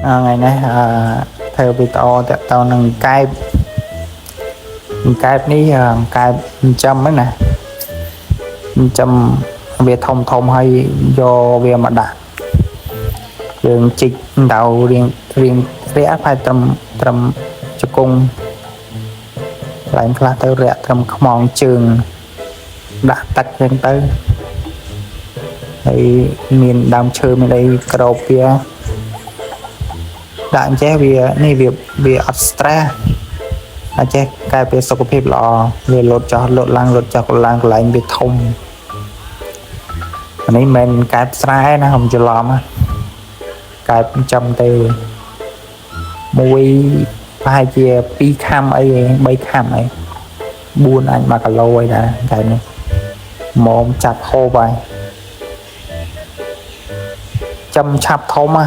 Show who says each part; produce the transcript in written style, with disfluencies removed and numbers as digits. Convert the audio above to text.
Speaker 1: ថ្ងៃនេះធ្វើវីដេអូតាក់ទងនឹងកែបកែបនេះកែបចិញ្ចឹមហ្នឹងណាចិញ្ចឹមវាធំធំហើយយកវាមកដាក់យើងជីកដៅរៀងរៀងរាក់ផែត្រឹមត្រឹមជង្គង់កន្លែងខ្លះទៅរាក់ត្រឹមខ្មងជើងដាក់ទឹកចឹងទៅហើយមានដើមឈើមានអីក្របវា ដាក់អញ្ចេះវានេះវាវាអត់ stress អញ្ចេះកែវាសុខភាពល្អវាលោតចោះលោតឡើងលោតចុះកឡើងកន្លែងវាធំអានេះមិនមែនកែបស្រែណាខ្ញុំច្រឡំណាកែបចំទេមួយប្រហែលជា2ខាំអីឯង3ខាំអី4អាច1គីឡូអីដែរកែបនេះមុំចាប់ហូបហើយចំឆាប់ធំណា